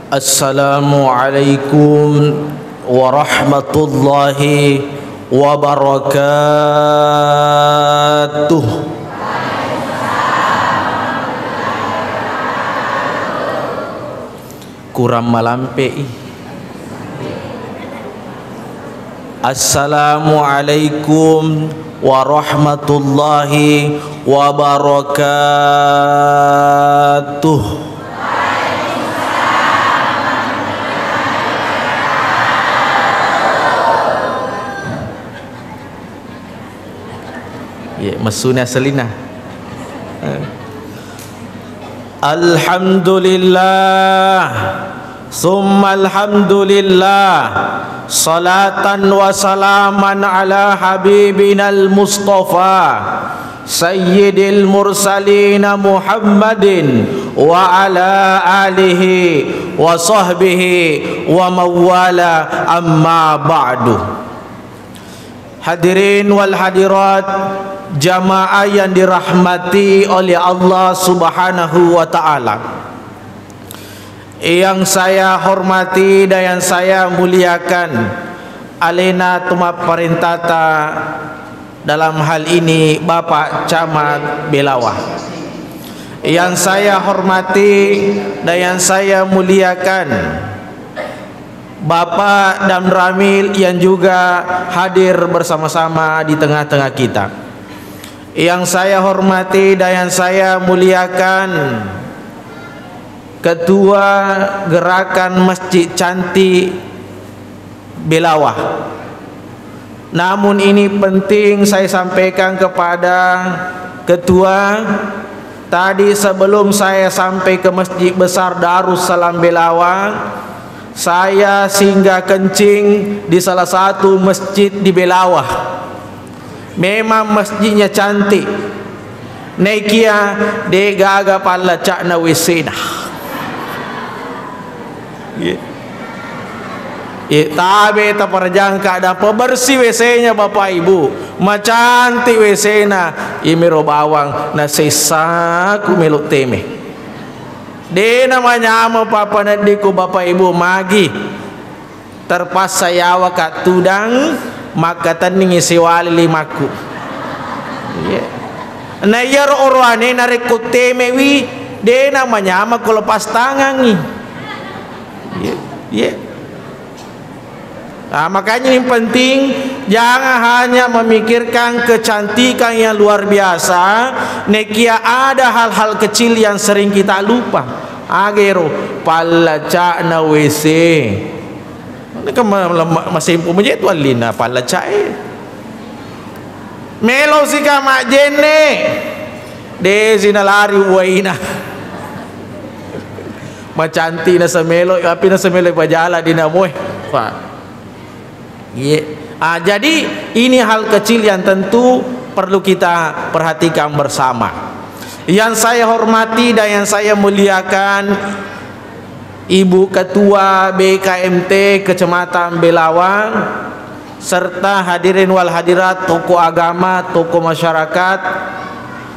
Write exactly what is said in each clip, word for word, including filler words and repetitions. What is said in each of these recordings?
Assalamualaikum warahmatullahi wabarakatuh. Kurang malampe'i. Assalamualaikum warahmatullahi wabarakatuh. Ye, messuna aselina. Eh. Alhamdulillah. Summa alhamdulillah. Salatan wa salaman ala habibinal Mustafa. Sayyidil mursalina Muhammadin wa ala alihi wa sahbihi wa mawala, amma ba'du. Hadirin wal hadirat, jamaah yang dirahmati oleh Allah Subhanahu wa Ta'ala. Yang saya hormati dan yang saya muliakan, alena tumapparentata dalam hal ini Bapak Camat Belawa. Yang saya hormati dan yang saya muliakan, Bapak Danramil yang juga hadir bersama-sama di tengah-tengah kita. Yang saya hormati dan yang saya muliakan, Ketua Gerakan Masjid Cantik Belawa. Namun ini penting saya sampaikan kepada Ketua. Tadi sebelum saya sampai ke Masjid Besar Darussalam Belawa, saya singgah kencing di salah satu masjid di Belawa. Memang masjidnya cantik. Naikia de gaga pallacakna W C-na. Ye. Ye, tabe taparjangka, ada pembersih W C-nya Bapak Ibu. Macantik W C-na. Imiro bawang nasessaku melo teme. Dena manyameng papaneddiku Bapak Ibu magi. Terpaksa yawaka tudang, makkatenningi siwali limakku. Iya. Na iyaro oroane narekko temewi, dena manyameng ko lepas tangangi. Iya, iya. Nah, makanya yang penting jangan hanya memikirkan kecantikan yang luar biasa, nekia ada hal-hal kecil yang sering kita lupa. Agero, pallacakna W C. Neka ma-, ma-, masempu maje tu allina pallacak e. Melo sika majjenne. De sina lari uwaina. Macantik nasa melo, api nasa melo pajala di namoe. Wah. Iya. Ah, jadi ini hal kecil yang tentu perlu kita perhatikan bersama. Yang saya hormati dan yang saya muliakan, Ibu Ketua B K M T Kecamatan Belawa, serta hadirin wal hadirat, tokoh agama, tokoh masyarakat,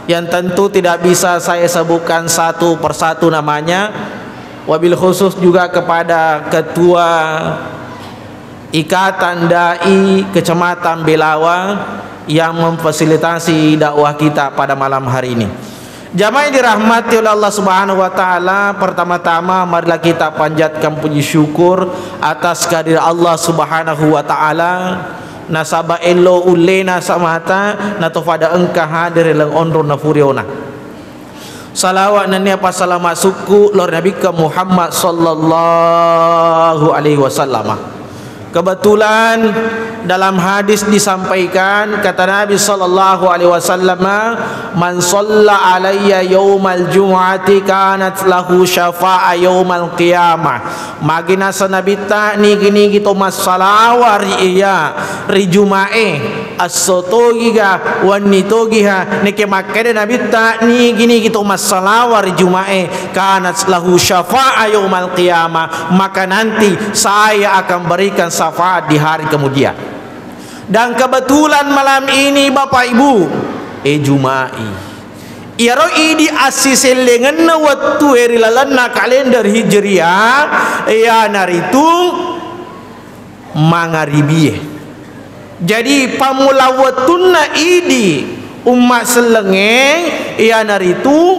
yang tentu tidak bisa saya sebutkan satu persatu namanya, wabil khusus juga kepada Ketua Ikatan Dai Kecamatan Belawa yang memfasilitasi dakwah kita pada malam hari ini. Jamaah yang dirahmati oleh Allah Subhanahu wa Ta'ala, pertama-tama marilah kita panjatkan puji syukur atas kehadiran Allah Subhanahu wa Ta'ala. Nasaba ello ullena samata natofada engka hadir ri leng onrong nafuriona. Salawat nennia passalama sukku lao ri Nabikka Muhammad sallallahu alaihi wasallam. Kebetulan dalam hadis disampaikan, kata Nabi sallallahu alaihi wasallam, "Man shalla alayya yaumal jumu'ati kanat lahu syafa'a yaumal qiyamah." Magi nasa Nabitta nigi-nigi to massalawa ri iya ri Jumae, esso togiga, wenni togiha, neke makkeda Nabitta nigi-nigi to massalawa ri Jumae, kanat lahu syafa'a yaumal qiyamah, maka nanti saya akan berikan syafaat di hari kemudian. Dan kebetulan malam ini, Bapak Ibu, eh, Jumai, Iyaro idi assisellengenna wettue ri lalenna kalender Hijriah, iyanaritu mangaribie. Jadi, pammula wettunna idi umma sellengnge iyanaritu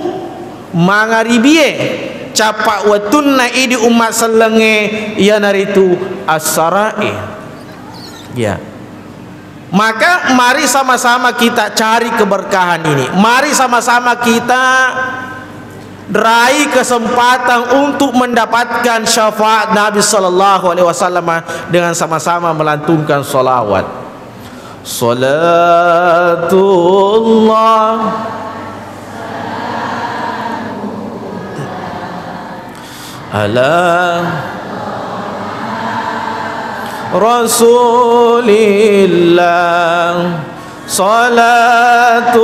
mangaribie. Capa wettunna idi umma sellengnge iyanaritu assarae. Ya. Maka mari sama-sama kita cari keberkahan ini. Mari sama-sama kita raih kesempatan untuk mendapatkan syafaat Nabi sallallahu alaihi wasallam dengan sama-sama melantunkan salawat. Salatullah ala Rasulillah. Salatullah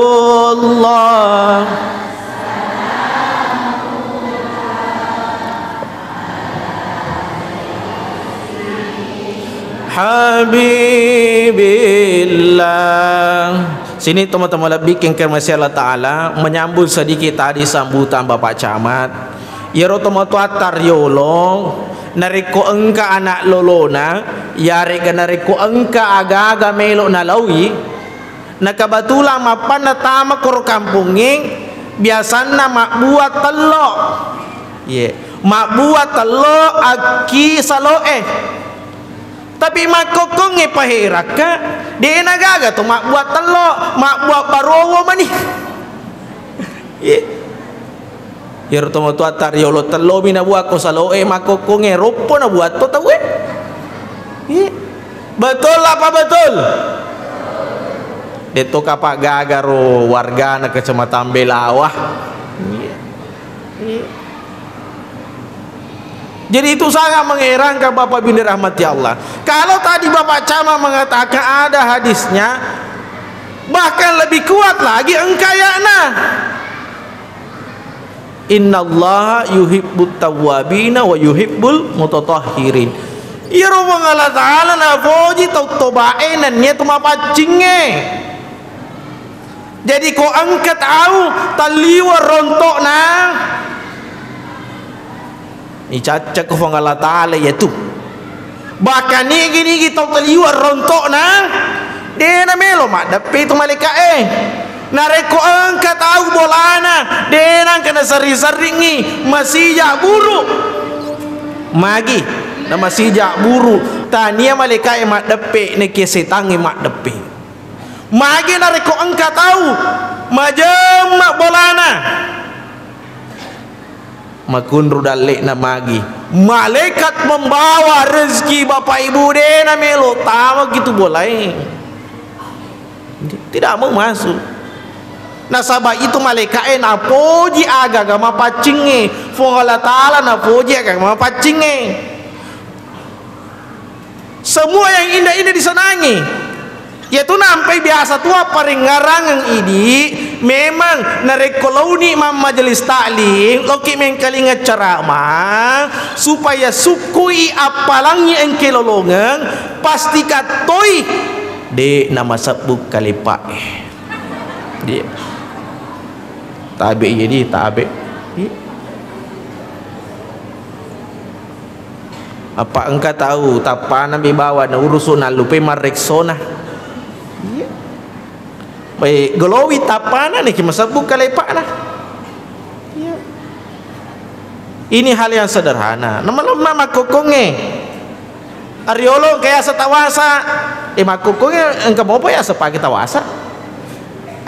Habibillah. Sini teman-teman lebih kengker masih Allah Ta'ala, menyambung sedikit tadi sambutan Bapak Camat. Iyaro tomatoatta riolo, narekko engka anak lolona, yarega narekko engka aga-aga melo nalaui, na kebetulan mappanna tama koro kampongnge, biasanna mabbua tello. Ye, mabbua tello akki saloe. Tapi makkokkongnge paherakka, de' nagaga to mabbua tello, mabbua barowo mani. Ye. Iyaro tomatoatta riolo tellomi nabuakko saloe, makkokkongnge roppo nabuatto tauwe. Ye. Betul apa betul? Detto kapang gaga ro wargana Kecamatan Belawa. Ye. Ye. Jadi itu sangat mengherankan Bapak Ibu yang dirahmati Allah. Kalau tadi Bapak Camat mengatakan ada hadisnya, bahkan lebih kuat lagi engka ayatna. Innallaha yuhibbut tawwabina wa yuhibbul mutatahhirin. Iyaro Puang Allah Ta'ala napoji tau tobae nennia tu mapaccingnge. Jadi ko engka tau talliwa ronto'na, icaccakko Puang Allah Ta'ala iyatu. Bahkan nigi-nigi tau talliwa ronto'na, de' namelo maddeppe tu malaika'e. Narekko engka tau bolana, de' nangka naserri-serringngi, masija buru. Magi na masija buru, tania malaika'e maddeppe, nekia setangnge maddeppe. Magi narekko engka tau majemma bolana, makunru dalle'na magi. Malaikat membawa rezeki Bapak Ibu de' namelo tama gitu bolae. Tidak mau masuk. Nasaba itu malaika'e napoji aga-aga mapaccingnge. Puang Allah Ta'ala napoji aga-aga mapaccingnge. Semua yang indah-indah disenangi. Yaitu nampai biasa tua paringngarangeng idi, memang narekko launi mammajelis taklim, loki mengkalinga ceramah, supaya sukkui appalangi engke lolongeng, pasti kattoi de' namasebbu kalepae. Dia. Tabe iya di, tabe. Iya. Apa engka tau tappana mi bawa na urusu nallupai marreksona. Iya. Bai, golowi tappana niki masebbu kalepana. Iya. Ini hal yang sederhana. Nama lemma makkokkongnge. Ariolo engka yaseng tawasa. Eh, makkokkongnge engka mopa yaseng pake tawasa.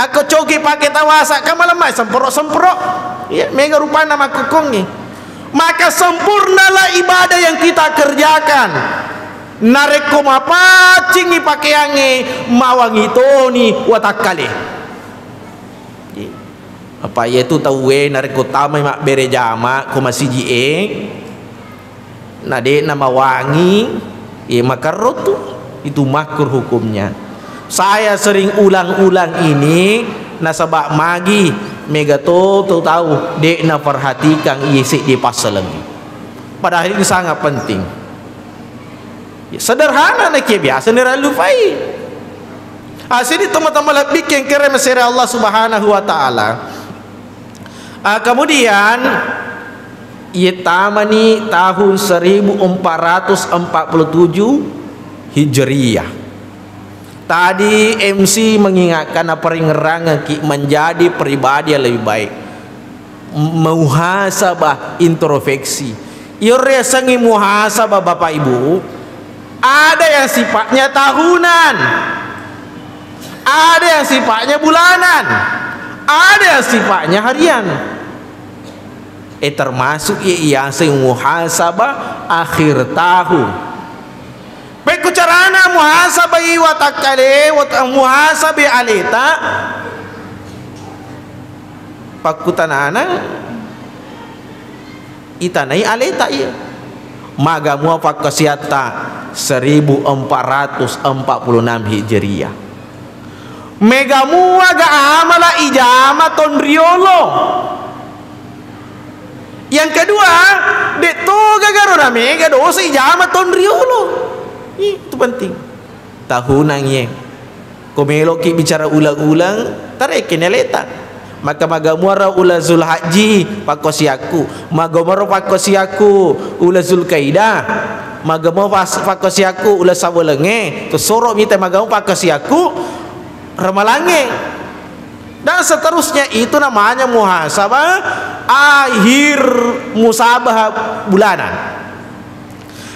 Akko coki pake tawasa, kan malemma sempro-sempro. Iya, mega rupanna makkokkongnge. Maka sempurnalah ibadah yang kita kerjakan. Narekko mapaccingngi pakeangnge, mawangi toni watakkale. Apa iyatu tauwe narekko tamai mabbere jama ko masiji'e, na de'na mawangi, ye makerro tu, itu makruh hukumnya. Saya sering ulang-ulang ini, nasaba magi mega to tu tau de'na perhatikan iye seddi passaleng. Padahal ini sangat penting. Ya, sederhana nake biasa nirallupai. Asini tomatoa malebbikkeng kere mesere Allah Subhanahu wa Ta'ala. Ah, kemudian, iye tamani tahun seribu empat ratus empat puluh tujuh Hijriah. Tadi M C mengingatkan, apa ringerangki menjadi pribadi yang lebih baik. Muhasabah, introspeksi. Iyo riasengngi muhasabah, Bapak Ibu, ada yang sifatnya tahunan, ada yang sifatnya bulanan, ada yang sifatnya harian. Eh, termasuk iya, iya sing muhasabah akhir tahun. Pekko carana muhasabah i watakkale, wat-, muhasabah aleta, pakkutanana, itanai aleta iya. Maga mua pakkasiatta seribu empat ratus empat puluh enam Hijriah. Mega mua ga amala ijama tonriolo. Yang kedua, de' to gagaro na mega dosa ijama tonriolo. Itu penting. Tahunang ye. Ko meloki bicara ulang-ulang, tarekkeni aleta. Maka maga muaro uleng Zulhajji pakkosiakku, maga muaro pakkosiakku uleng Zulkaidah, maga muaro pas-, pakkosiakku uleng Sabolengnge, to soro mita maga muaro pakkosiakku Ramalangnge. Dan seterusnya itu namanya muhasabah akhir musabah bulanan.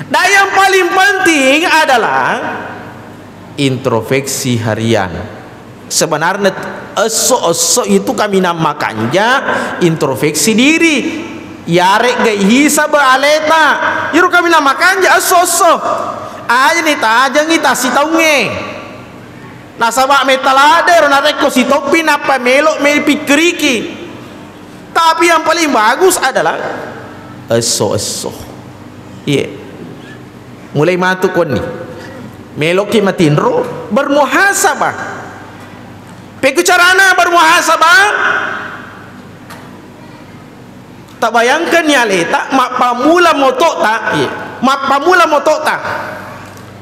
Dan yang paling penting adalah introspeksi harian. Sebenarnya esso-esso itu kaminang makanja introspeksi diri. Yaregga ihisab aleta. Iro kaminang makanja esso-esso. Aja ni tajengi tassitaungnge. Nasaba metta ladde ro narekko sitoppi nappa melo mei pikkiriki. Tapi yang paling bagus adalah esso-esso. Iye. Mulai matu konni. Meloki matinro, bermuhasabah. Pekku carana bermuhasabah? Tabayangkanni aleta, mappamula motota, iye. Mappamula motota.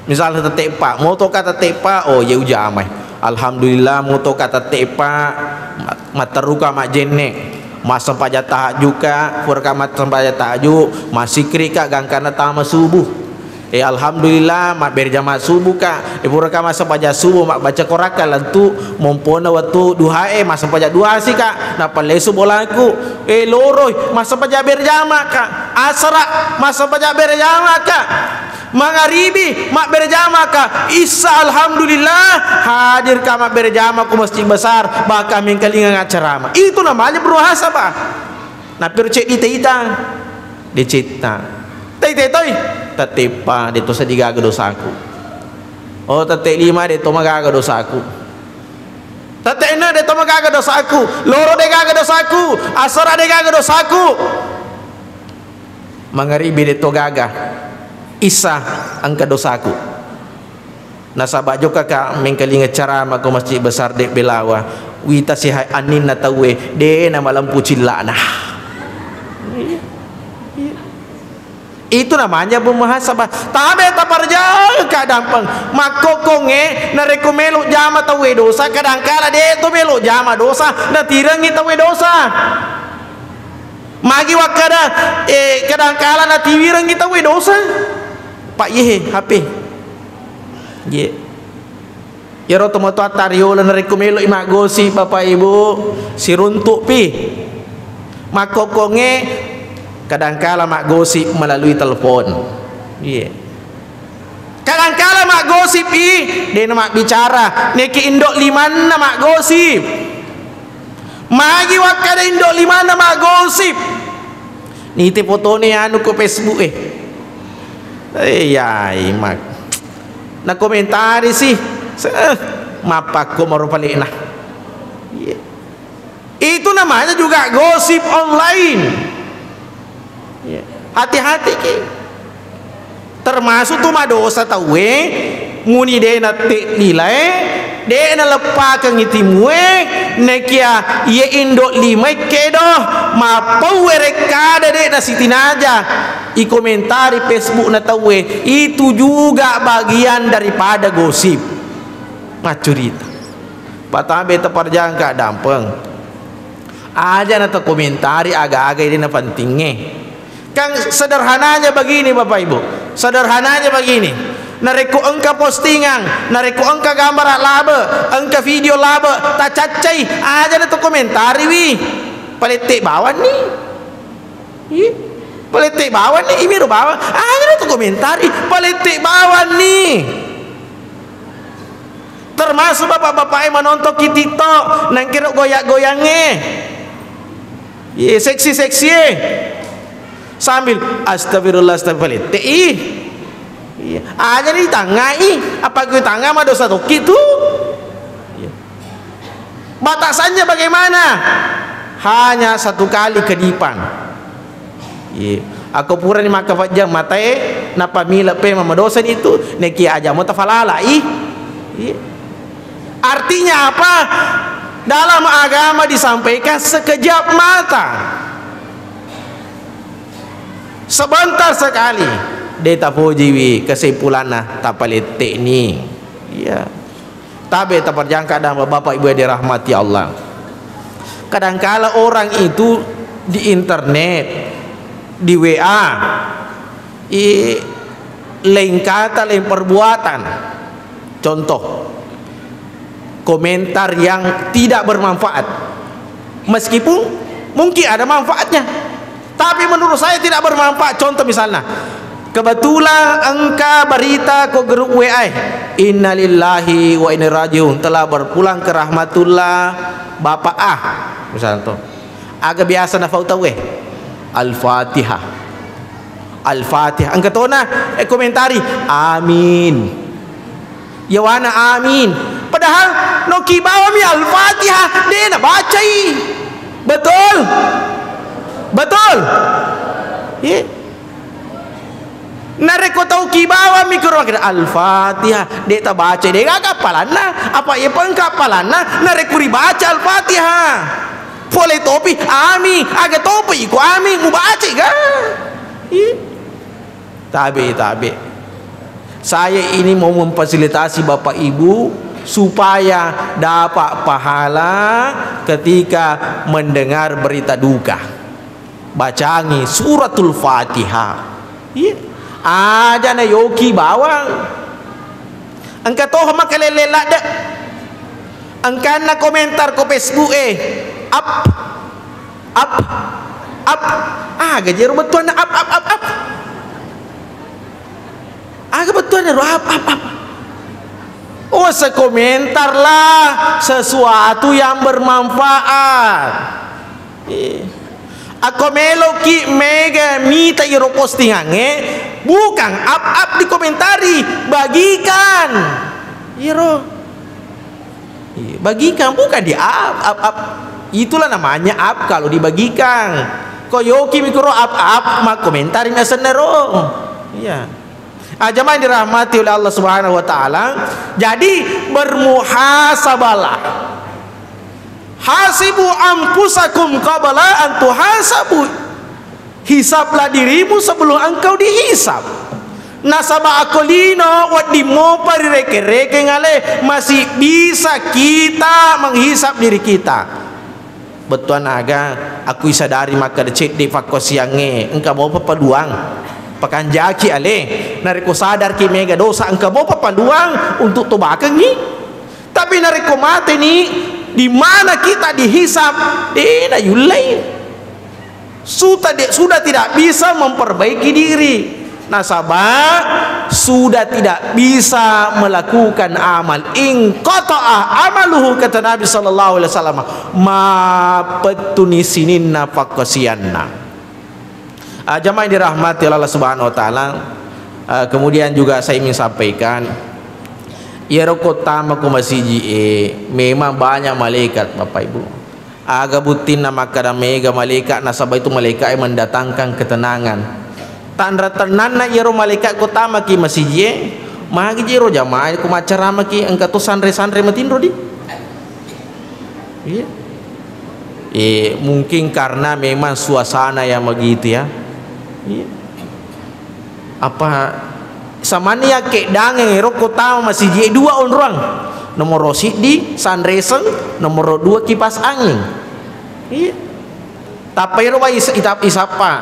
Misalnya tette' pa, motoka tette' pa, oh, iye ujamai. Alhamdulillah, motoka tette' pa, ma-, matteruka majjenne'. Massempajang tahajjuka, puraka massempajang tahajju, massikrika gangkanna tama subuh. Eh, alhamdulillah, mabbere jama subuhka. Eh, puraka massempajang subuh, mabbaca Qur'anka, lentu mompona wettu duhae, massempajang duha sika, nappa lesu bolaku. Eh, loroi, massempajang bere jamaka. Asara, massempajang bere jamaka. Mangaribi, mabbere jamaka. Isya, alhamdulillah, hadirka mabbere jama ku Masjid Besar, bahkan mengkalinga ceramah. Itu namanya bermuhasabah. Napiro ceddi taita? Decetta. Taita toi? Tatteppa, de' to seddi gaga dosaku. Oh, tette' lima, de' to magaga dosaku. Tette' enneng, de' to magaga dosaku. Loro, de' gaga dosaku. Asara, de' gaga dosaku. Mangaribi, de' to gaga. Isya, engka dosaku. Nasaba jokkaka mengkalinga carama ko Masjid Besar de' Belawa, wita sihai anninna tauwe, de' namalempu cilla'na. Itu namanya bermuhasabah. Tabe taparjangka dampeng. Makkokkongnge narekko melo jama tauwe dosa, kadangkala de' to melo jama dosa, natirengngi tauwe dosa. Magi wakkada, eh, kadangkala natiwirengngi tauwe dosa. Pak, iyehe, H P. Ye. Iyaro tomatoatta riolo narekko melo'i maggosip, Bapak Ibu, siruntu'pi. Makkokkongnge kadangkala maggosip melalui telepon. Iye. Kadangkala maggosip i, de'na mabbicara, neki indo' limanna maggosip. Magi wakkada indo' limanna maggosip. Nite fotone anu ko Facebook e. Eh, yai, mak. Nakomentari si. Se-, eh, mappakko maro palena. Iya. Itu namanya juga gosip online. Iya. Hati-hati ki. Termasuk tu madosa tauwe, muni de' natte'lilae, de' naleppakengngi timue, nekia iye indo' limae kedo, mappau werekkada de' nasitinaja. Ikomentari Facebook na tauwe, itu juga bagian daripada gosip. Maccurita. Patabe taparjangka dampeng. Aja na to komentari aga-aga ini na pentingnge. Kan sederhananya begini, Bapak Ibu. Sederhananya begini. Narekko engka postingan, narekko engka gambar labe, engka video labe, tacaccai, aja na to komentari wi. Palette bawang ni. Ih, palette bawang ni, imiro bawang. Aja na to komentari, palette bawang ni. Termasuk bapak-bapak yang menonton ki TikTok, nangkiro goyang-goyangnge. Ye, seksi-seksi e. Sambil, "Astagfirullah, astagfirullah." Te, ih. Iya. Aja ni tangai, apa ku tanga ma dosa tokki tu. Iya. Batasannya bagaimana? Hanya satu kali kedipan. Iya. Ako purani makkafajjang matae, napamila pe mamadosani tu, neki aja mo tafalala, ih. Iya. Artinya apa? Dalam agama disampaikan sekejap mata. Sebentar sekali. De tapojiwi kesimpulanna, tapalette ni. Iya. Tabe taperjangka dah, Bapak Ibu yang dirahmati Allah. Kadangkala orang itu di internet, di W A, i, lain kata, lain perbuatan. Contoh, komentar yang tidak bermanfaat. Meskipun mungkin ada manfaatnya, tapi menurut saya tidak bermanfaat. Contoh misalnya, kebetulan engka berita ko grup W A, "Innalillahi wa inna ilaihi rajiun, telah berpulang ke rahmatullah Bapak A." Misalnya tuh. Aga biasa nafau tauwe? Al-Fatihah. Al-Fatihah. Engka tona, eh, komentari, "Amin." Yawana amin. Padahal noki bawami Al-Fatihah, de nabacai. Betul? Betul? Iya. Narekko tau ki bawami kuro makkeda Al-Fatihah, de tabaca, de gaga appalanna. Apa iya pengka appalanna? Narekko ribaca Al-Fatihah. Pole topi, amin. Aga topi iko amin, mubaca ga? Iya. Tabe, tabe. Saya ini mau memfasilitasi Bapak Ibu supaya dapat pahala ketika mendengar berita duka. Bacangi Suratul Fatihah. Iya. Aja na yoki bawang. Engka toho makalele ladde. Engkanna komentar ko Facebook e. Up. Up. Up. Aga jero bettuanna up, up, up, up. Aga bettuanna ro up, up, up. Oh, sekomentarlah sesuatu yang bermanfaat. Iya. Akko meloki mega mita iro postingangnge, bukan up-up dikomentari, bagikan. Iro. Iya, bagikan, bukan di up, up, up. Itulah namanya up kalau dibagikan. Ko yoki mikro up, up, makkomentari mi asenna ro. Iya. Ah, jamaah yang dirahmati oleh Allah Subhanahu wa Ta'ala. Jadi, bermuhasabalah. "Hasibu anfusakum qabla an tuhasabu." Hisablah dirimu sebelum engkau dihisab. Nasaba akko lino wedding mopa rirekeng-rekeng ale, masih bisa kita menghisab diri kita. Bettuanna aga, akku isadari makkeda cedde fakkosiangnge, engka mopa paduang. Pakanjaki ale, narekko sadarki mega dosa, engka mopa paduang untuk tobakengngi. Tapi narekko mateni, di mana kita dihisab, de nayullei. Suta-, de-, sudah tidak bisa memperbaiki diri. Nasaba sudah tidak bisa melakukan amal. "Inqata'a amaluhu," kata Nabi sallallahu alaihi wasallam, mapettuni sininna pakkasianna. Ah, jamaah yang dirahmati Allah Subhanahu wa Ta'ala, ah, kemudian juga saya ingin sampaikan, iyaro ko tama ko masiji e, memang banyak malaikat, Bapak Ibu. Aga buttinna makkada mega malaika, nasaba itu malaika e mendatangkan ketenangan. Tanra tennanna iyaro malaika ko tamaki masiji e, magi jero jamaah ko maccaramaki engka to sanre-sanre matinro di. Iya. Eh, mungkin karena memang suasana yang begitu ya. Iya. Apa samanna yakkeddangeng ero ko tama masiji e dua onroang. Nomoro siddi sanreseng, nomoro dua kipas angin. Iya. Tappa ero wae is-, ita-, isappa.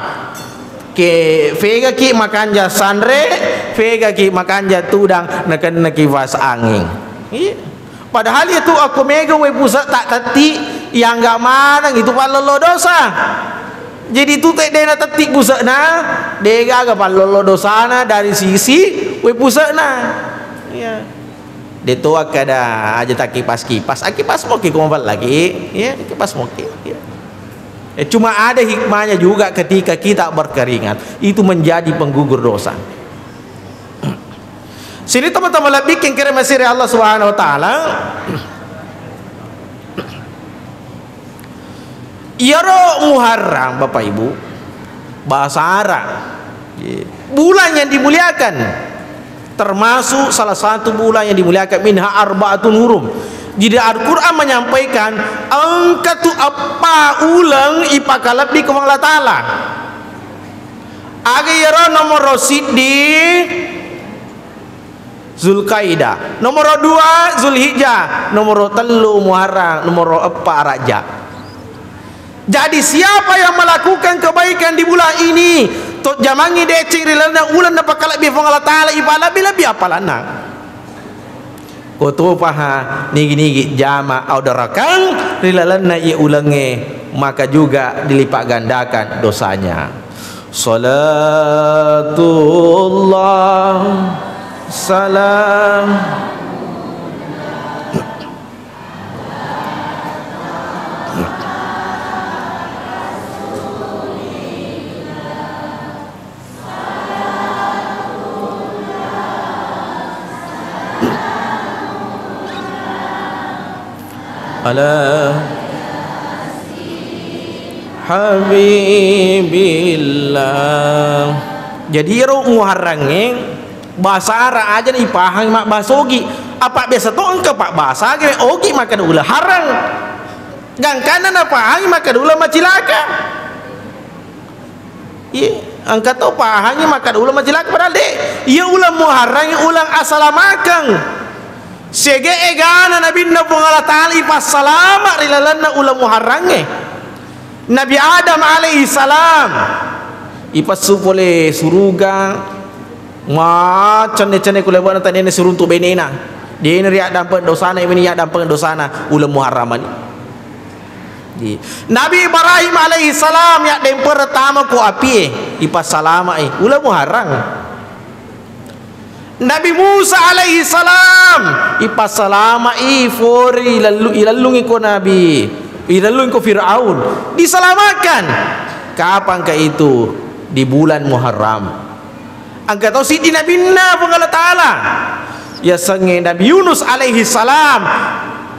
Ke fegaki makanja sanre, fegaki makanja tudang, nakennaki fas angin. Iya. Padahal itu akko mega wae puse' ta tetti, yangga maneng itu pallolo dosa. Jadi itu te dena tetti puse'na, degaga pallolo dosana dari sisi wae puse'na. Iya. De' to akkeda aja takkipas-kipas, akkipas moki ko maballaki, ya, akkipas moki, ya. Eh, cuma ada hikmahnya juga ketika kita berkeringat, itu menjadi penggugur dosa. Sini teman-teman lebih kengkere masih Allah Subhanahu wa Ta'ala. Iyaro Muharram, Bapak Ibu, bahasa Arab, bulan yang dimuliakan, termasuk salah satu bulan yang dimuliakan, minha arbaatun hurum. Jadi Al-Quran menyampaikan engka tu eppa uleng ipakalebbi ko Allah Ta'ala. Aga iyaro nomoro siddi Zulkaidah, nomoro dua Zulhijjah, nomoro tellu Muharram, nomoro eppa Rajab. Jadi siapa yang melakukan kebaikan di bulan ini, to jamangi deceng ri lalenna uleng napakalebbi Puang Allah Ta'ala, ipalebbi-lebbi apalanna. Ko topaha nigi-nigi jama audarakang ri lalenna iye ulengnge, maka juga dilipat gandakan dosanya. Salatullah salam. Ala habibillah. Jadi ero Muharrangnge bahasa Arab aja na ipahang mabbahasa Ogi. Apa biasa to engka pabbahasa ge Ogi makkeda uleng harang. Gangkanna napahangi makkeda uleng macilaka. Iya, engka to pahangi makkeda uleng macilaka, padahal de'. Iya uleng Muharrangnge uleng asalamakeng. Siaga egana Nabinna Puang Allah Ta'ala ipassalama ri lalenna uleng Muharrangnge. Nabi Adam alaihi salam ipassu pole suruga, macenne-cenne ku lebbana, tadena siruntu benena. Dena riaddampeng dosana, iweni yaddampeng dosana uleng Muharramani. Di Nabi Ibrahim alaihi salam yaddempereng tama ko apie, ipassalamai, uleng Muharram. Nabi Musa alaihi salam ipassalamai, fori ilallu-, ilallungi ko Nabi, ilallungi ko Firaun, diselamatkan. Kapan ke itu? Di bulan Muharram. Engka to siddi nabinna Puang Allah Ta'ala, yasengnge Nabi Yunus alaihi salam,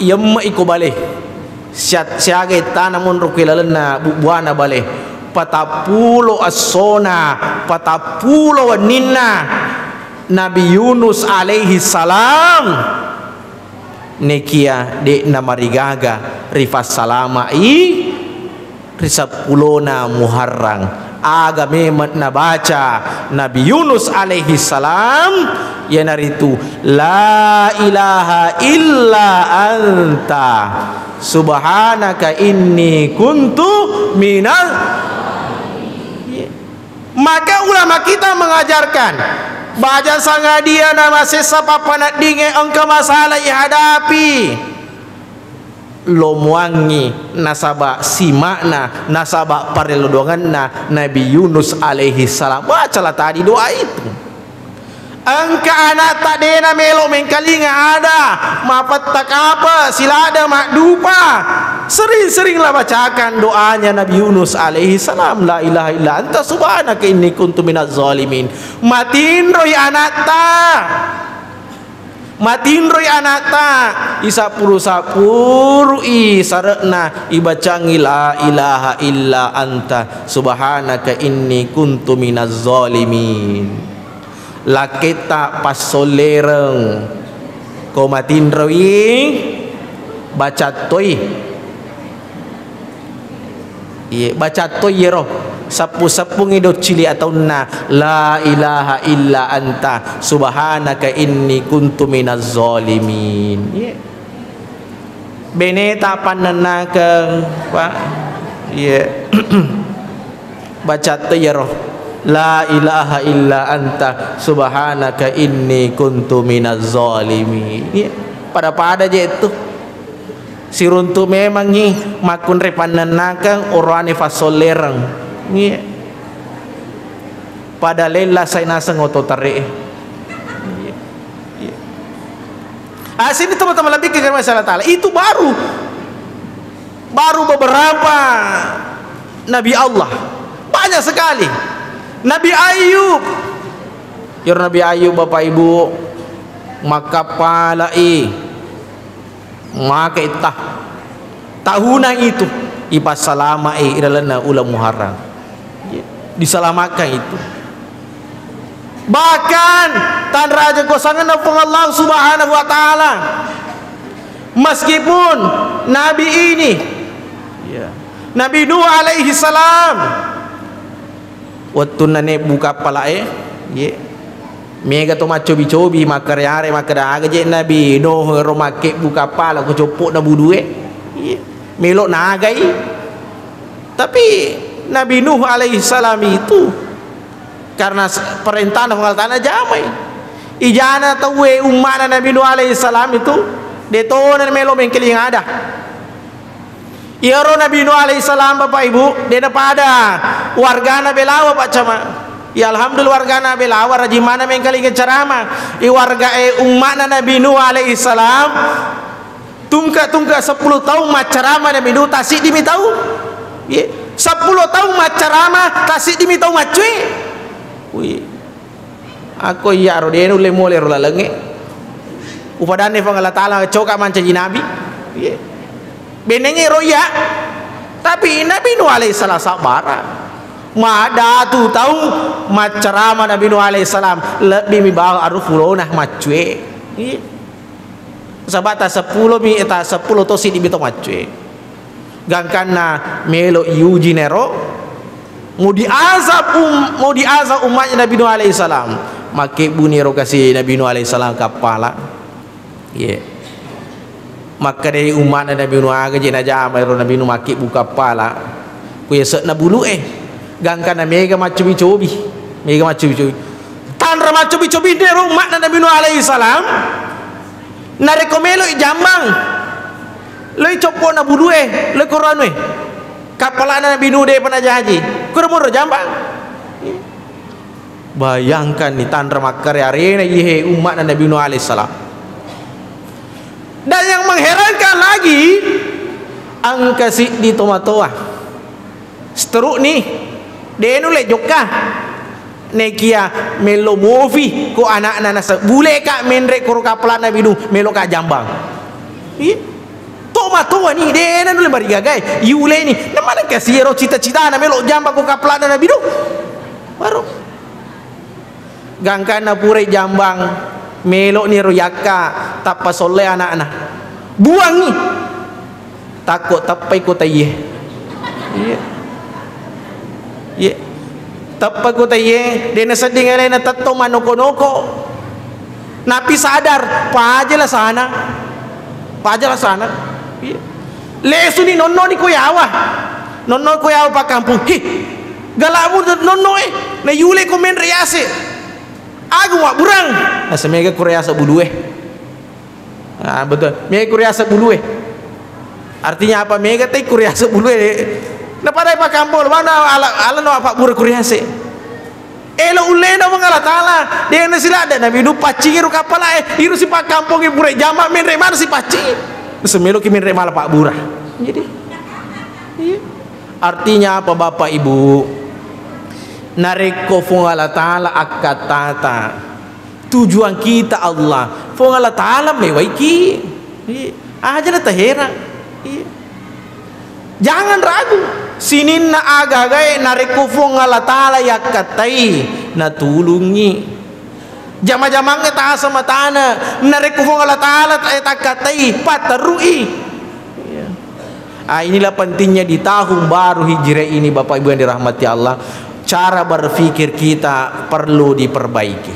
yemme'i ko bale. Sia-, siaga ittana monro ku ilalenna bu-, buana bale. Patappulo essona, patappulo wenninna Nabi Yunus alaihi salam. Nekia de'na marigaga rifassalama'i ri seppulona Muharram. Aga memeng nabaca Nabi Yunus alaihi salam, iyanaritu, "La ilaha illa anta, subhanaka inni kuntu minal." Maka ulama kita mengajarkan, baja sangadia namasessa pappaneddinge engka masalah ihadapi, lomoangngi nasaba sima'na, nasaba parellodoangenna Nabi Yunus alaihi salam. Bacalah tadi doa itu. Engka ana'ta de'na melo mengkalinga ada, mapetta kapa, silada maddupa. Sering-seringlah bacakan doanya Nabi Yunus alaihi salam, "La ilaha illa anta subhanaka inni kuntu minaz zalimin." Matinroi ana'ta. Matinroi ana'ta. Isappuru-sappuru'i sare'na, ibacangngi, "La ilaha illa anta subhanaka inni kuntu minaz zalimin." Lakketta passollereng. Ko matinroi, bacattoi. Iye, bacattoi yero. Seppu-seppungi doccili ataunna, "La ilaha illa anta, subhanaka inni kuntu minaz zalimin." Iye. Beneta pannennakeng, Pak. Iya. Baca to iyaro. La ilaha illa anta subhanaka inni kuntu minaz zalimin. Iya. Pada-pada je itu. Siruntu memangngi makkunrai pannennakeng oroane fassollereng. Iya. Pada lella sai naseng oto tare. Iya. Iya. Ah, sini teman-teman lebih ke Allah Taala. Itu baru Baru beberapa nabi Allah. Banyak sekali. Nabi Ayub. Iyaro Nabi Ayub, Bapak Ibu, makkappalai, maka ittah. Tahunang itu, ipassalama'i ilalenna uleng Muharram. Diselamatkan itu. Bahkan, tanra aja kuasangenna Puang Allah Subhanahu wa Ta'ala. Meskipun Nabi ini, ya, Nabi Nuh alaihi salam, wettunna nebbu kappala'e, ye, mega to maccobi-cobi, makkare-are, makkeda aga je Nabi Nuh ero makkebbu kappala ko coppo'na budue, ye, melo nagai. Tapi Nabi Nuh alaihi salam itu karena s-, perintahna Puang Allah Taala jamai. Ijana tauwe umma'na Nabi Nuh alaihi salam itu, de tona melo mengkeling ada. Iyaro Nabi Nuh alaihi salam, Bapak Ibu, de napada wargana belawa, Pak Camat. Ya, alhamdulillah, wargana belawa rajin mana mengkeling ceramah. I warga, eh, umma'na Nabi Nuh alaihi salam, tungke-tungke seppulo taung maccarama Nabi Nuh, tasiddi mi tau. Ye. Seppulo taung maccarama, tasiddi mi tau maccue. Wih. Ako iya ro de nulle mole ro lalengnge. Upadanne Puang Allah Taala coka mancaji nabi. Ye. Benengnge ro iya. Tapi Nabi Nuh alaihi salam sabbara. Madatu tau maccarama Nabi Nuh alaihi salam, lebbi mi bawang aru fulona maccue. Ye. Sabata seppulo mi, eta seppulo to siddi mi to maccue. Gangkanna melo iuji nero, mau diazab um-, mau diazab umatnya Nabi Nuh alaihi salam. Makkebbuni ero kasi Nabi Nuh alaihi salam kappala. Ye. Makkedai umatna Nabi Nuh, aga je najama ero Nabi Nuh makkebbu kappala. Ku yasekna bulu e. Gangkanna mega maccobi-cobi. Mega maccobi-cobi. Tanra maccobi-cobi nero umatna Nabi Nuh alaihi salam. Narekko meloi jambang, loi coppo'na budue, loi ko anu e. Kappala'na Nabi Nuh de'pa najaji. Kuro moro jambang. Bayangkan ni tanra makkare-arena iyehe umma'na Nabi Nuh alaihissalam. Dan yang mengherankan lagi, engka siddi tomatoa. Seteruk ni, de nulle jokka. Nekia melo mofi ko anakna nase-, bule ka menre koro kapala Nabi Nuh, melo ka jambang. Iya. Tomatoa ni, de na nulle marigagai. Yule ni, namana kasi ero cita-citana melo jambang ko kapala Nabi Nuh. Baru. Gangkanna purai jambang, meloni ro yakka, tappa solle anakna. Buangi. Takko teppai ko taiye. Iya. Iya. Teppa ko taiye, de nasedding alena tettong manoko-noko. Napi sadar, paja lasana. Paja lasana. Iya. Lesuni nonnoni ko yawa. Nonno ko yawa pakkampong. Hi. Galamu nonno e. Na yule ko menre yase. Agu mabburang. Nasa mega ko yase bulue. Ah, betul. Mega kuriaseng bulue. Artinya apa? Mega tai kuriaseng bulue. Napadai pakkampong, mana ala, ala no apa bura kuriaseng. Elo ullena Puang Allah Taala. De na siladda Nabi Nuh paccingi ro kapala e. Iru si pakkampongi pura jama menre mana si paccingi. Semelo ki menre mala pabbura. Jadi, iya. Artinya apa, Bapak Ibu? Narekko Puang Allah Taala akkattata, tujuan kita Allah, Puang Allah Taala mewaiki. Iya. Aja na taherang. Iya. Jangan ragu. Sininna aga-agae narekko Puang Allah Taala yakkattai, natulungngi. Jama-jamangnge tasa matana, narekko Puang Allah Taala ta-, takkattai, paterui. Iya. Ah, inilah pentingnya di tahun baru Hijriah ini, Bapak Ibu yang dirahmati Allah. Cara berpikir kita perlu diperbaiki.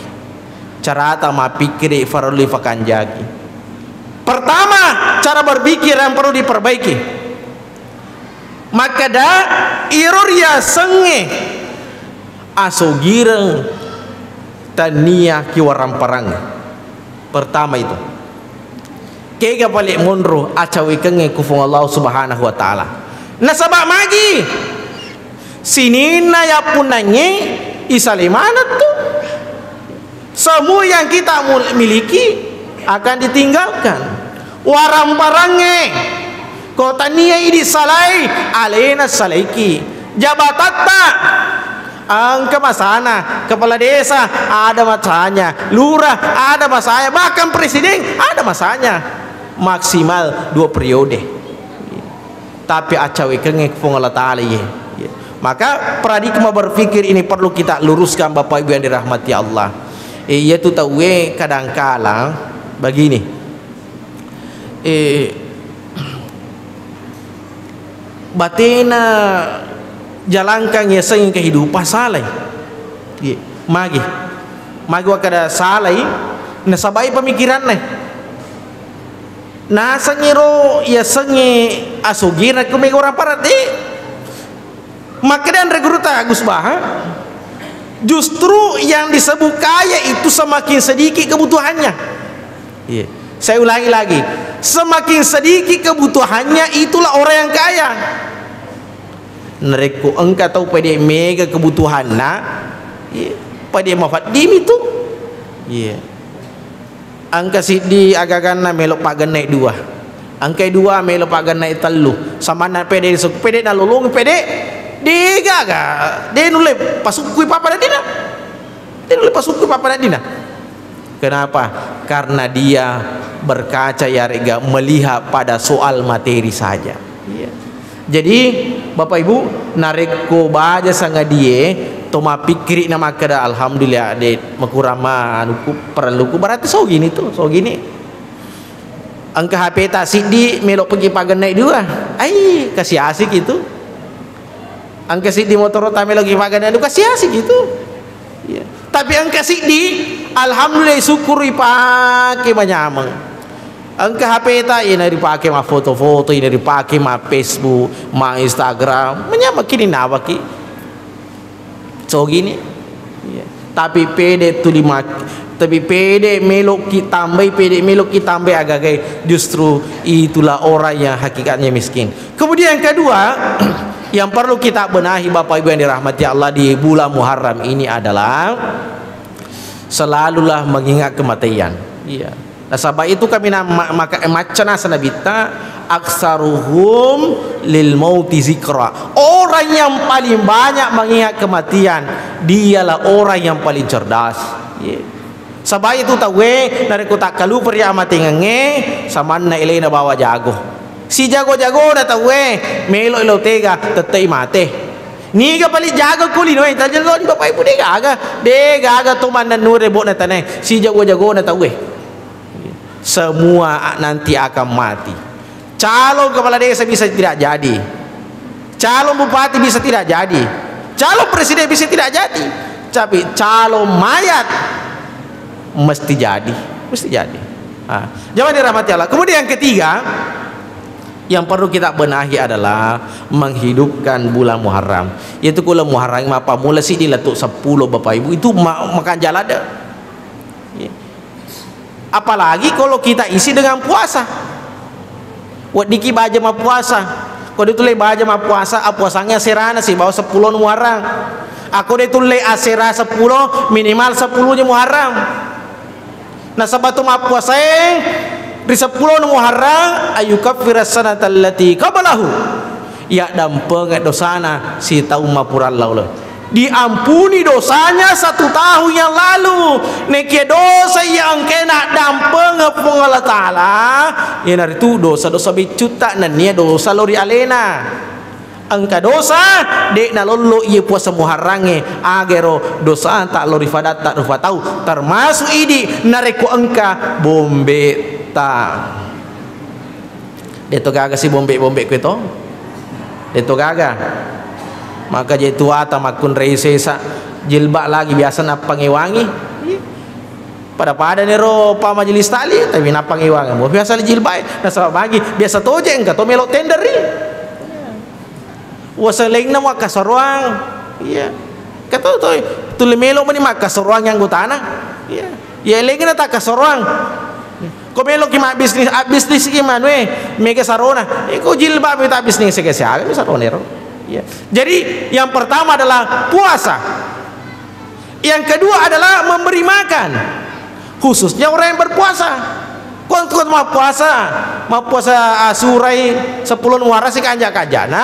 Carata mappikkiri parellu ifakanjaki. Pertama, cara berpikir yang perlu diperbaiki. Makkeda, iro riasengnge asogireng tania kiwaramparangnge. Pertama itu, kega pale monro acawekengnge ku Puang Allah Subhanahu wa Ta'ala. Nasaba magi sininna yappunnangnge isale maneng tu. Semua yang kita mul-, miliki akan ditinggalkan. Waramparangnge, ko tania idi salai, alena salaiki. Jabatatta, engka masana, kepala desa ada masanya, lurah ada masanya, bahkan presiden ada masanya. Maksimal dua periode. Tapi accawekengnge Puang Allah Ta'ala, iye. Iye. Maka paradigma berpikir ini perlu kita luruskan, Bapak Ibu yang dirahmati Allah. Eh, iyatu tauwe kadangkala begini. Eh, batena jalangkang yasengnge kehidupan salai. Iye. Magi. Magi wakkeda salai, nasabai pemikiranna. Nasengngiro yasengnge asogireng ku mega waramparangnge. Makkeda anre gurutta Agus Baha, justru yang disebut kaya itu semakin sedikit kebutuhannya. Iya. Saya ulangi lagi, semakin sedikit kebutuhannya, itulah orang yang kaya. Narekko engka tau pede mega kebutuhanna, iya, pede mafaddimi tu. Iya. Engka siddi agaganna melo paggenna dua. Engka dua melo paggenna tellu. Samanna pede, pede nalolong pede. De gaga, de nulle pasukkui pappada dina. De nulle pasukkui pappada dina. Kenapa? Karena dia berkaca, yarega melihat pada soal materi saja. Iya. Jadi, Bapak Ibu, narekko baja sangadie, to mappikkiri na makkeda, "Alhamdulillah, de makurang ma anuku, parelluku," berarti sogini tu, sogini. Engka H P ta siddi, melo pegi pagennai dua. Ai, kasi-asiki tu. Engka siddi motoro ta melo ki pagennai dua, kasi-asiki tu. Iya. Tapi engka siddi, alhamdulillah, syukur ipake manyameng. Engka H P ta, ina ripake ma foto-foto, ina ripake ma Facebook, ma Instagram, manyameng kini nawaki. Sogini. Iya. Tapi pede tuli mak-, tapi pede melo ki tambai, pede melo ki tambai agagai, justru itulah orang yang hakikatnya miskin. Kemudian yang kedua, yang perlu kita benahi, Bapak Ibu yang dirahmati Allah, di bulan Muharram ini adalah selalulah mengingat kematian. Iya. Nasaba itu kami na-, ma-, maka-, macca nasa Nabitta, "Aksaruhum lil mauti zikra." Orang yang paling banyak mengingat kematian, dialah orang yang paling cerdas. Iya. Saba itu tauwe, narekko takkalupa ri amatengengnge, samanna elena bawa jago. Sijago-jagona tauwe, melo elo tega, tette'i mate. Niga paling jago ku linoe, tajello di Bapak Ibu, de gaga. De gaga to mannennure bokna tanae. Sijago-jagona tauwe. Semua a-, nanti akan mati. Calon kepala desa bisa tidak jadi. Calon bupati bisa tidak jadi. Calon presiden bisa tidak jadi. Tapi calon mayat mesti jadi. Mesti jadi. Ah, jamaah dirahmati Allah. Kemudian yang ketiga, yang perlu kita benahi adalah menghidupkan bulan Muharram. Yaitu bulan Muharram mappamula siddi lettu seppulo, Bapak Ibu. Itu ma-, makan jalan deh. Iya. Apalagi kalau kita isi dengan puasa. Weddikki baja mappuasa. Ko de tulle baja mappuasa, appuasangnge aserana sibawa seppulo Muharram. Ako de tulle asera seppulo, minimal seppulo je Muharram. Nasaba tu mappuasae ri seppulo Muharram, ayyukaffira sanata allati qablahu. Iyaddampengeng dosana sitaung mapurang lao. Diampuni dosanya satu tahun yang lalu. Nekia dosa iya engkae naddampengeng Puang Allah Ta'ala, iyanaritu dosa-dosa beccutta nennia dosa lao ri alena. Engka dosa, de nalollo iye puasa Muharrangnge, agero dosa ta lao ri fadatta rufa tau, termasuk idi narekko engka bombetta. Deto gaga si bombe-bombe kue to. Deto gaga. Maka je tuata makkunrai sesa jilbab lagi biasa nappangewangi. Pada-pada nero pa majelis taklim, tapi nappangewangi. Mo biasa jilbab, nasaba magi biasa toje engka to melo tender ri. Puasa lainna muakkasaroang. Iya. Kata to, tuli melo mani makkasoroang anggotana. Iya. Ya lainna takkasoroang. Ko meloki mabbisnis, abbisnis ki manue, mega sarona. Eh, ko jilbab mita bisnis sega siaga mi sarona ero. Iya. Jadi yang pertama adalah puasa. Yang kedua adalah memberi makan, khususnya orang yang berpuasa. Kon-, kon mappuasa, mappuasa Asurai seppulo Muharram sikanja-kanjana,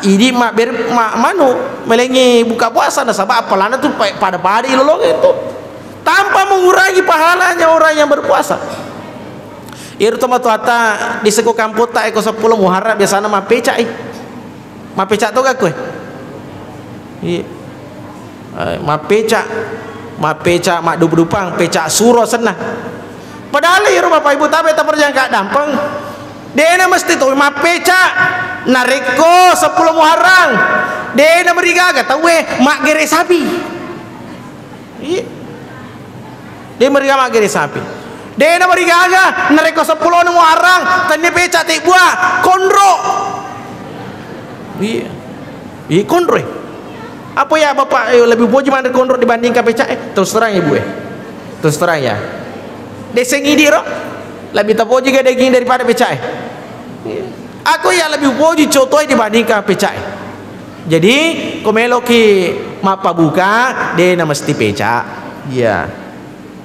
idi mabbere ma-, manu, melengi buka puasa nasaba apalana tu pa-, pada-pada ilolongi tu. Tanpa mengurangi pahalanya orang yang berpuasa. Iro tomatoatta di seko kampotta eko seppulo Muharram biasana mappeca'i. Mappeca to gakku e? Iya. Eh, mappeca, mappeca maddupa-dupang, peca suro senna. Padahal iro Bapak Ibu tabe taperjangka dampeng. Dena mesti to mappeca narekko seppulo Muharram. Dena merigaga tauwe maggere sapi. Iya. De merigaga maggere sapi. De na merigaga narekko seppulo Muharram tennia peca tebbua konro. Iya. Iya konro. Apa ya Bapak, eh, lebih poji manre konro dibandingkan peca e? Terus terang Ibu e. Terus terang ya. Deseng idi ro lebih tapoji ga daging daripada peca e. Iya. Aku ya lebih poji coto e dibandingkan peca e. Jadi, ko meloki mappabuka, de na mesti peca. Iya.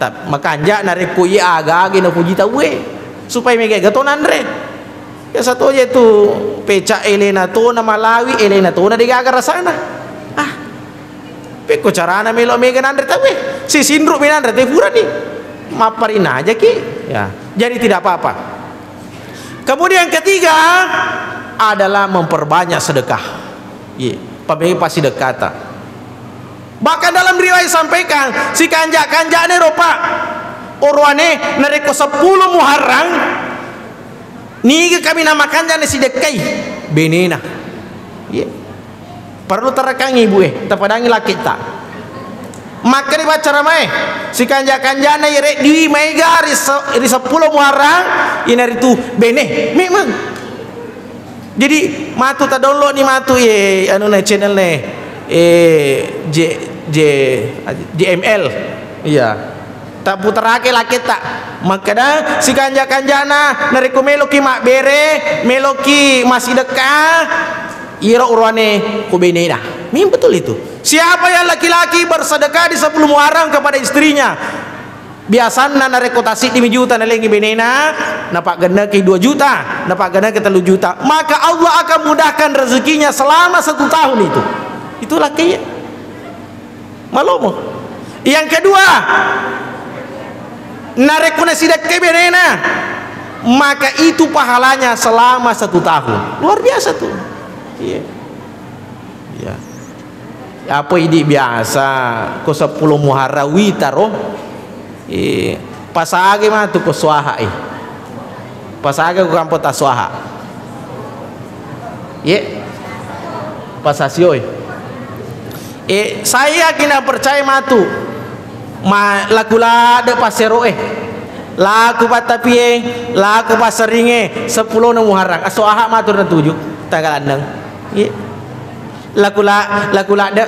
Ta-, makanja narekko iya aga-aga napoji tauwe, supaya mega-ega to nanre. Biasa to je tu peca elena to na malawi, elena to na degaga rasana. Ah. Pekko carana melo mega nanre tauwe. Sisinru mi nanre te purani. Mapparina aja ki. Ya. Jadi tidak apa-apa. Kemudian ketiga adalah memperbanyak sedekah. Iya, pabei pasti dekata. Bahkan dalam riwayat sampaikan, si kanja-kanjane ro, Pak. Oroane narekko seppulo Muharram, niga kami namakanjane sidekkai benena. Iya. Perlu terekangngi, Ibu e, tapadangi lakketta. Makkeda paccaramae, sikanja-kanjana iyare diwi maega ri se-, ri seppulo Muharram, inaritu bene, memang. Jadi, matu ta download ni matu, ye, anu ne, channel ne, eh, J, J, J M L. Iya. Tapputarake lakketta. Makkeda, sikanja-kanjana, narekko meloki mabbere, meloki massidekka, iyaro uruane ko benena. Memang betul itu. Siapa yang laki-laki bersedekah di sepuluh Muharram kepada istrinya, biasanna narekko tassiddimi juta nalengi benena, napaggenneki dua juta, napaggenneki tellu juta, maka Allah akan mudahkan rezekinya selama satu tahun itu. Itulah kaya. Malomo. Yang kedua, narekko nasidekkai benena, maka itu pahalanya selama satu tahun. Luar biasa tuh. Iya. Iya. Apa idi biasa ko seppulo Muharram witaro? Eh, pasage matu ko suaha e. Pasage ko kampo ta suaha. Ye. Pasasioi. Eh, saya kina percaya matu. Ma laku lade pasero e. Laku pattapie, laku paseringe, seppulo na Muharram. Aso aha matu na tuju, tanggal enneng. Ye. Laku la-, laku lade.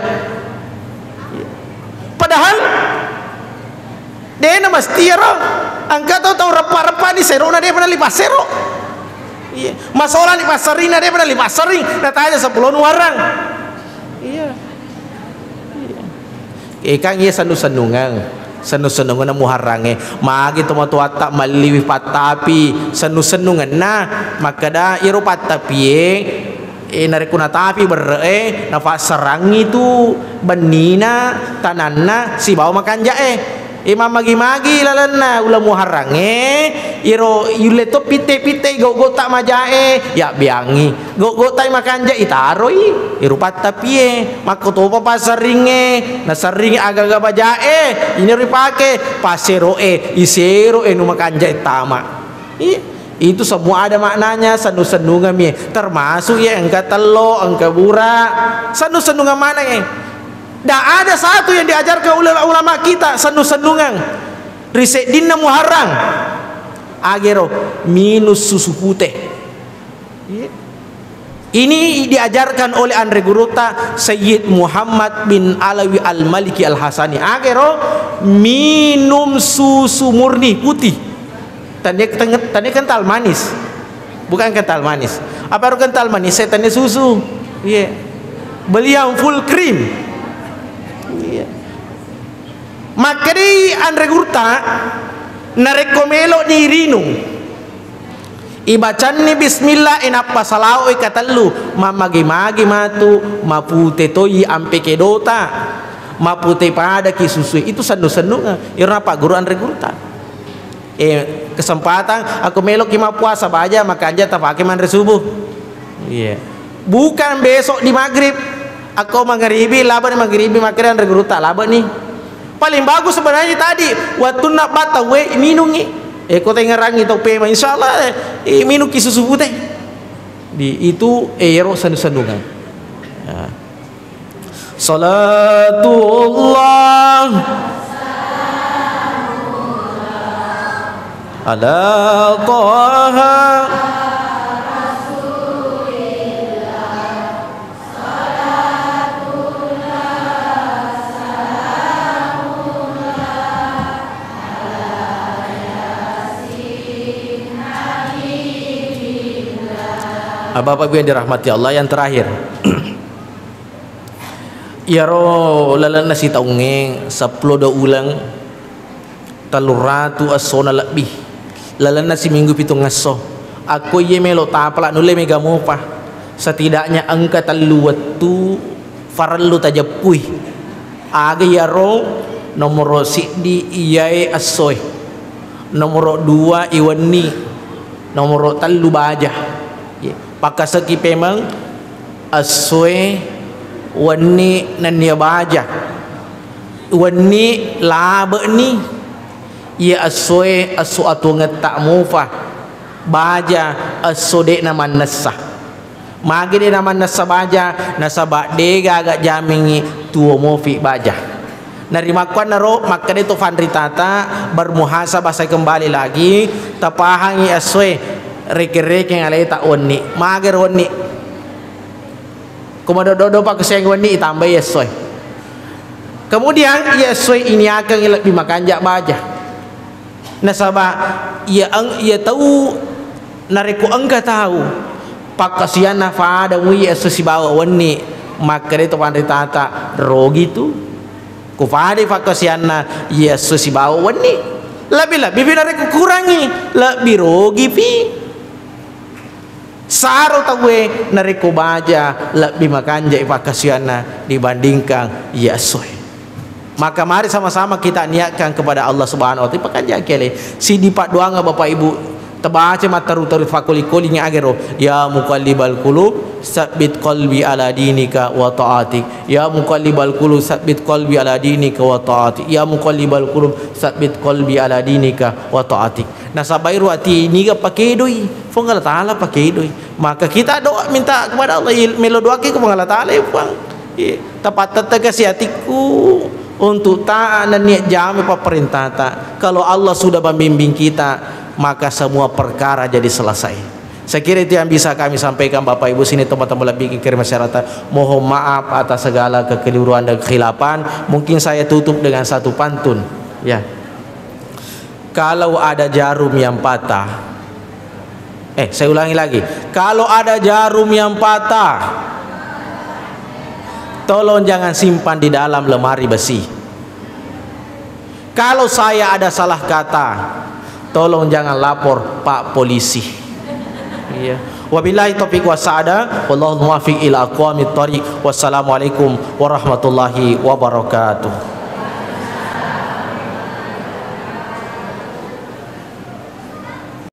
Padahal de na mesti ro. Engka to tau reppa-reppa ni sero na de pernah lipas sero. Iya. Masola ni passerina de pernah lipas sering. Natanya seppulo Muharram. Iya. Iya. Eh, kan iya sennu-sennungeng. Sennu-sennungeng Muharrangnge. Magi tomatoatta melliwi pattapi sennu-sennungenna. Makkeda iro pattapie, eh, narekko natapi berre e, nafasserangngi tu bennina, tananna, sibawa makanja e. Eh, mammagi-magi lalenna uleng Muharrangnge, iro yulle to pitte-pitte gau-gauta maja e, yabbeangngi. Gau-gautai makanja itaroi, iro pattapie, makkotopa passerringnge, naserring aga-aga bajae, ini ripake, pasero e, isero e nu makanja tama. I, itu semua ada maknanya, sennu-sennungeng mi, termasuk ya engka tello, engka bura, sennu-sennungeng maneng e. Ndak ada satu yang diajarkan oleh ulama kita, sennu-sennungeng. Ri seddinna Muharram, agero minus susu putih. Iya. Ini diajarkan oleh anre gurutta Sayyid Muhammad bin Alawi Al-Maliki Al-Hasani. Agero minum susu murni putih. Tania, tania kental manis. Bukan kental manis. Apa ro kental manis? Saya tania susu. Iya. Beli yang full cream. Iya. Makkedai anre gurutta, narekko melo ni rinung, ibacanni bismillah, e nappa salawoi katellu, mammagi-magi matu, mapute toi ampe kedota, mapute padaki susue, itu sennu-sennungeng. Iro napagguru anre gurutta. Eh, kesempatan, akko meloki mappuasa baja, makanja tapake manre subuh. Iya. Bukan besok di maghrib. Akko mangaribi, labani mangaribi, makkeda anre gurutta, labani. Paling bagus sebenarnya tadi, wattunna batta we minungi. Eh, ko tengerangi tau pema, insyaallah, eh, minungki susu pute. Di itu, eh, ero sendu-sendungan. Ya. Salatullah ala Taha. Ah, Bapak Ibu yang dirahmati Allah, yang terakhir. Iyaro lalenna sitaungnge seppulo dua uleng, telluratu essona lebbi. Lalenna siminggu pitung esso. Akko iye melo tapala nulle mega mopa. Setidaknya engka tellu wettu farellu tajeppui. Aga iyaro? Nomoro siddi iyae essoe. Nomoro dua iwenni. Nomoro tellu baja. Ye, pakkaseki pemeng essoe wenni nennia baja. Wenni labe'ni. Iya essoe esso atuangetta mufa. Baja esso de'na mannessa. Magi de'na mannessa baja? Nasaba de'gaga jamingngi tuo mofi baja. Narimakkuannaro makkeda to fanritata, bermuhasabah, saya kembali lagi, tapahangi essoe, rekeng-rekeng aleta wenni. Magero wenni? Ko madoddo-doddo pakkasiang wenni, itambai essoe. Kemudian iya essoe iniakengngi lebbi makanja baja. Nasaba iya eng-, iya tau narekko engka tau pakkasianna fada mui esso sibawa wenni, makkeda to panritata, rogi tu. Ko fadai pakkasianna iya esso sibawa wenni, lebbi-lebbi pi narekko kurangi, lebbi rogi pi. Saro tauwe narekko baja, lebbi makanjai pakkasianna dibandingkan iya essoe. Maka mari sama-sama kita niatkan kepada Allah Subhanahu wa Ta'ala, pakanja kele. Sidi paddoangeng Bapak Ibu, tabaca matteru-teru fakoli-kolingi agero, "Ya muqallibal qulub, sabbit qalbi ala dinika wa ta'atik. Ya muqallibal qulub, sabbit qalbi ala dinika wa ta'atik. Ya muqallibal qulub, sabbit qalbi ala dinika wa ta'atik." Nasaba ero ati niga pakedoi, Puang Allah Ta'ala pakedoi. Maka kita doa minta kepada Allah, il-, melo doake ke Puang Allah Ta'ala, ya Puang. Iya, tapattettega si atikku untuk taat dan niat jame papperintata. Kalau Allah sudah membimbing kita, maka semua perkara jadi selesai. Saya kira itu yang bisa kami sampaikan, Bapak Ibu, sini teman-teman lebih kirim masyarakat. Mohon maaf atas segala kekeliruan dan kekhilafan. Mungkin saya tutup dengan satu pantun. Ya. Kalau ada jarum yang patah, eh, saya ulangi lagi. Kalau ada jarum yang patah, tolong jangan simpan di dalam lemari besi. Kalau saya ada salah kata, tolong jangan lapor Pak Polisi. Iya. Wabillahi taufiq wasada, wallahul muwaffiq ila aqwamit thariq. Wassalamualaikum warahmatullahi wabarakatuh.